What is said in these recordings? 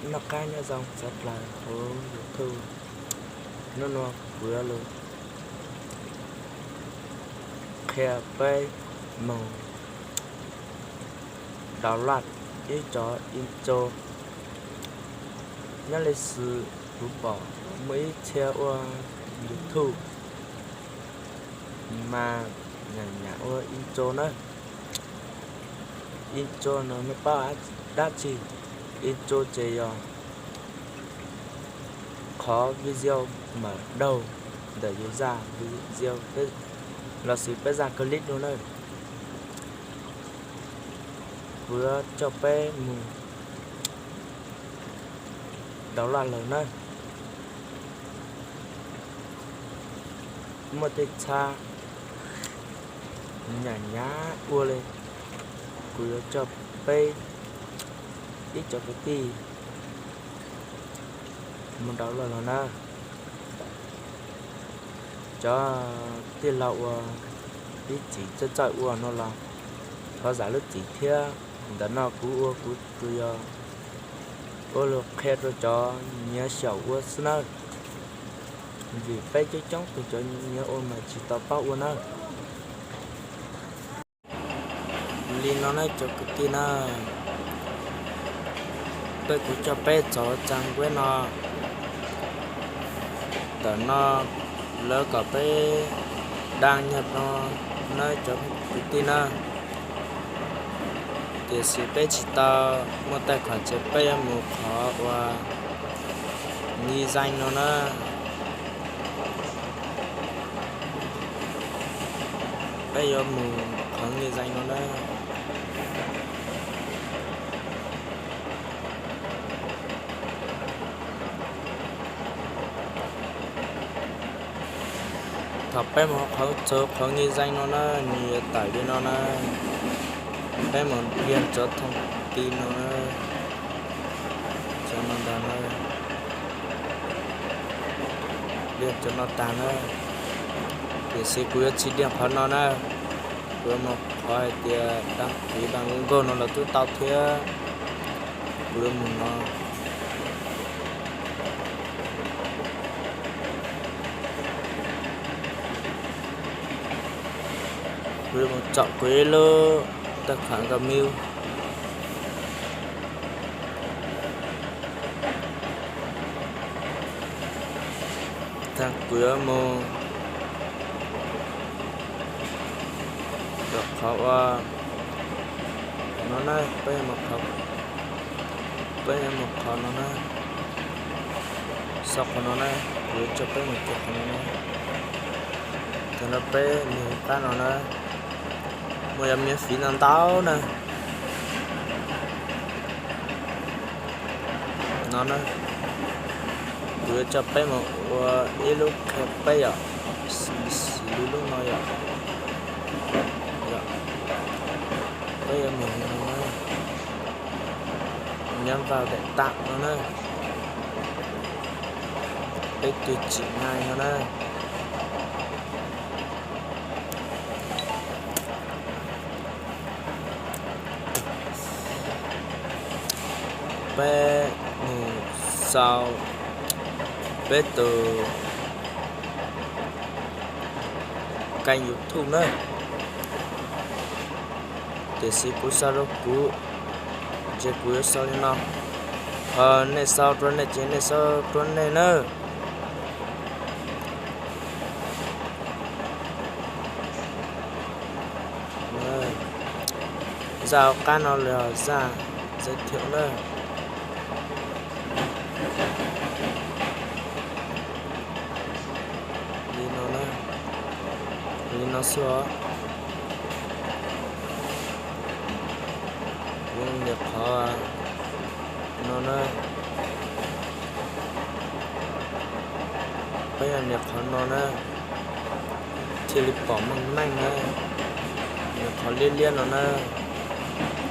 Noj qab nyob zoo txog plaws hauv YouTube. Hnub no kuv yuav los qhia peb mus download ib cov intro. Nyob li xws kuv pom muaj ib txhia ua YouTube mas nyam nyam ua intro na. Intro no nej paub dab tsi? Intro ces yog qhov video mam daug ntawm yus zaj video lossis peb zaj clip no na. Kuv yuav coj peb mus download lawm na. Muaj tej txha nyam nyam ua li, kuv yuav coj peb ib cov kwv tij mus download los na. Cov tij laug uas ib txwm txawj txawj ua no los thov zam lub txim thiab. Ntawm no kuv ua kuv tsuas yog ua los qhia rau cov nyias xyaum ua xwb nawb, vim peb coob coob tus cov nyias ua mas tsis tau paub ua nawb. Li no na cov kwv tij na, peb kuv coj peb txog txaj web no, ntawm no lawv kom peb đăng nhập no na cov kwv tij na. Tiam sis peb tsis tau muaj tài khoản ces peb yuav mus qhov uas ghi danh no na. Peb yuav mus qhov ghi danh no na. Thaum peb mus qhov, txog qhov ghi danh no na, nws yuav tawm li no na. Peb mus điền cov thông tin no na, cov no ntag na, điền cov no tag na. Tiam sis kuv yuav tsis điền qhov no na, kuv yuav mus qhov hais tias đăng ký bằng Google no los twb tau thiab. Kuv yuav mus no, kuv yuav mus tsom kuv ib lub tài khoản Gmail. Tag kuv yuav mus rau qhov uas no na, peb yuav mus qhov, peb yuav mus qhov no na, sau qhov no na, kuv yuav coj peb mus kiag qhov no na. Tag no peb mus qab no na, mus yog miễn phí ntau ntau na. No na, kuv yuav coj peb mus ua ib lub qhia peb yom, xws li lub no yom, yom, peb yuav mus no na, nhấn vào để tạo no na, peb tus chỉ ngay no na. Peb mus sau peb tus kênh YouTube na. Tiam sis kuv sau rau kuv, ces kuv yuav sau li no. Ho nej sau rau nej ces nej sau rau nej na. Zaj hauv qab no los zaj giới thiệu na. Li no na, li no xwb os. Kuv nias qhov no na, peb yog nias qhov no na, thiaj li pom meej meej na. Nias qhov liab liab no na,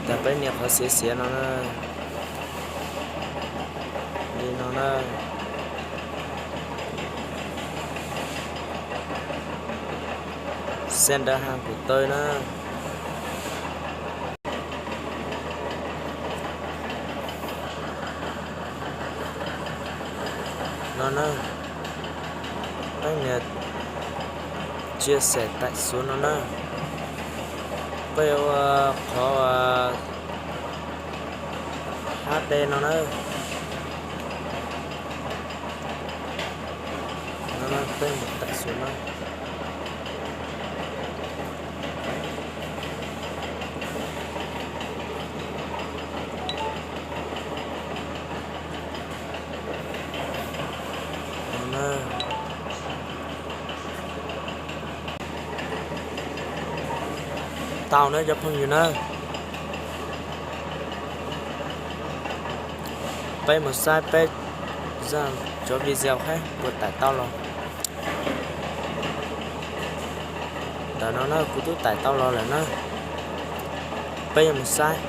tas peb nias qhov xiav xiav no na. Li no na. Xem đơn hàng của tôi na. No na, peb nias chia sẻ tải xuống no na, peb ua qhov H D no na. No na, peb mus tải xuống no. Tau na cov phooj ywg na, peb mus saib peb cov video hab puas tải tau los. Ntawm no na kuv twb tải tau los lawm na, peb yuav mus saib.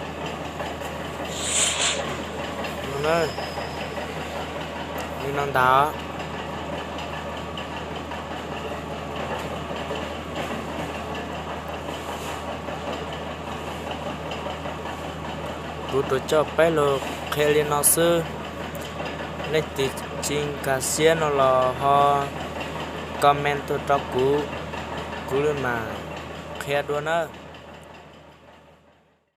No na, li no ntag. Kuv rov coj peb los qhia li no xwb. Leej twg tsis nkag siab no los ho comment tuaj rau kuv, kuv mam qhia dua na.